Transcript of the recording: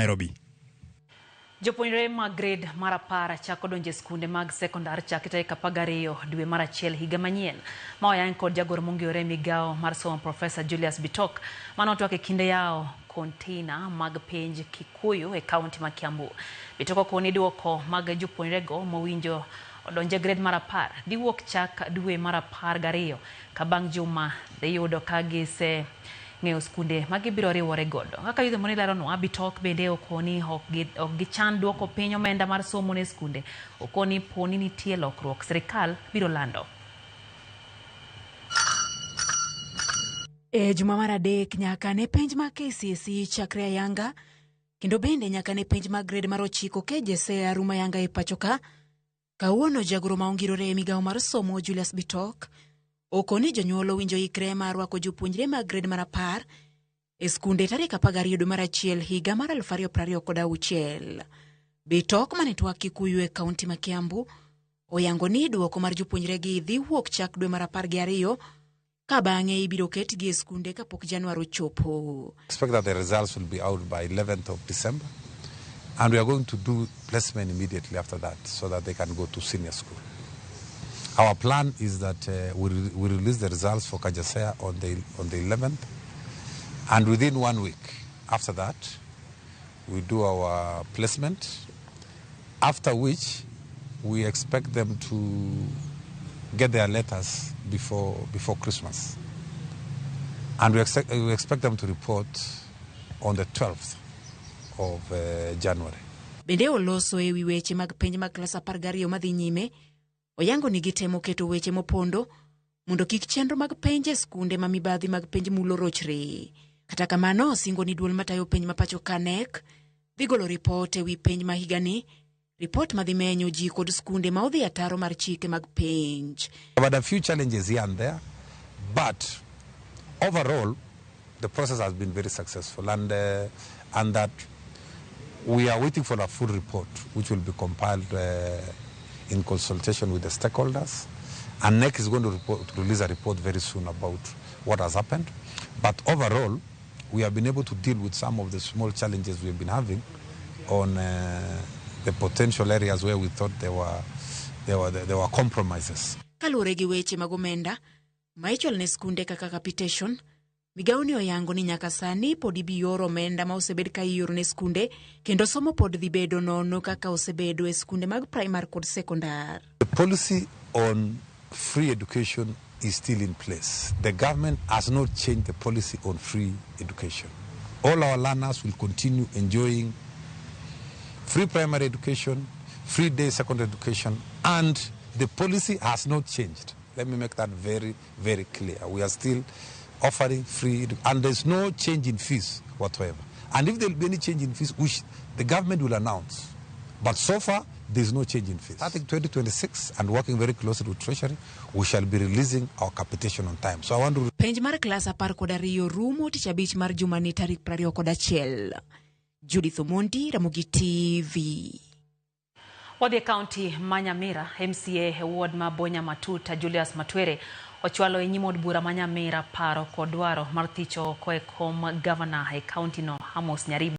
Nairobi. Jopuonjre mag grade mar 10 chako donjo e skunde mag sekondar chakre tarik 12 dwe mar 1 higa manyien. Ma oyang kod jagoro mong'iyore e migawo mar somo Profesa Julius Bitok mane otwak e kinde yawo konteina mag penj Kikuyu e kaunti ma Kiambu. Bitok okoni duoko mag jopuonjrego mowinjo odonje e grade mar 10 dhi wuok chak dwe mar 12 ka bang' juma dhi yudo ka gise ng'eyo skunde ma gibiro riwore godo. Kaka yudhe moni leronwa, Bitok bende okoni ok gichan duoko piny omenda mar somo ne skunde. Okoni poni nitie lokruok, sirikal biro lando. E juma mar 3 nyaka ne penj mag KCSE chakre ayanga, kendo bende nyaka ne penj mag grade mar 9 KJSEA rumo ayanga e pacho ka. Kawuono jagoro ma ongirore e migawo mar somo Julius Bitok okoni jonyuol owinjo ikre mar rwako jopuonjre mag grade mar 10 e skunde tarik 12 dwe mar 1 higa mar 2026. Bitok mane twak Kikuyu e kaunti ma Kiambu oyango ni duoko mar jopuonjregi dhi wuok chak dwe mar 12 ka bang'e ibiro ketgi e skunde kapok Januar ochopo. Expect that the results will be out by 11th of December, and we are going to do placement immediately after that so that they can go to senior school. Our plan is that we release the results for KJSEA on the 11th, and within 1 week after that, we do our placement, after which we expect them to get their letters before Christmas. And we expect them to report on the 12th of January. Bende oloso e wi weche mag penj mag klas 12 madhi nyime, oyango ni gitemo keto weche mopondo mondo kik chenro mag penj e skunde ma mibadhi mag penj mulo rochre. Kata kamano, osingo ni duol matayo penj ma pacho ka KNEC dhi golo ripot e wi penj ma higani, ripot madhi menyo ji kod skunde ma odhi ataro mar chike mag penj. There were a few challenges here and there, but overall the process has been very successful, and that we are waiting for a full report which will be compiled in consultation with the stakeholders, and KNEC is going to release a report very soon about what has happened. But overall, we have been able to deal with some of the small challenges we've been having on the potential areas where we thought there were compromises. Kaluwore gi weche mag omenda ma ichulo ne skunde kaka capitation, migawo ni oyango ni nyaka sani pod ibi oro omenda ma osebed ka ioro ne skunde, kendo somo pod dhi bedo nono kaka osebedo e skunde mag primar kod sekondar. The policy on free education is still in place. The government has not changed the policy on free education. All our learners will continue enjoying free primary education, free day secondary education, and the policy has not changed. Let me make that very, very clear. We are still offering free, and there's no change in fees whatsoever. And if there will be any change in fees, which the government will announce. But so far, there's no change in fees. Starting 2026 and working very closely with Treasury, we shall be releasing our capitation on time. So I want to... Penj mar klas 12 rumo tich abich mar jumani tarik 21. Judith Omondi, Ramogi TV. Wadhi e kaunti ma Nyamira, MCA e ward ma Bonya Matuta Julius Matwere ochwalo e nyim od bura ma Nyamira paro kod dwaro mar thicho oko e kom gavana e kaunti no Amos Nyaribo.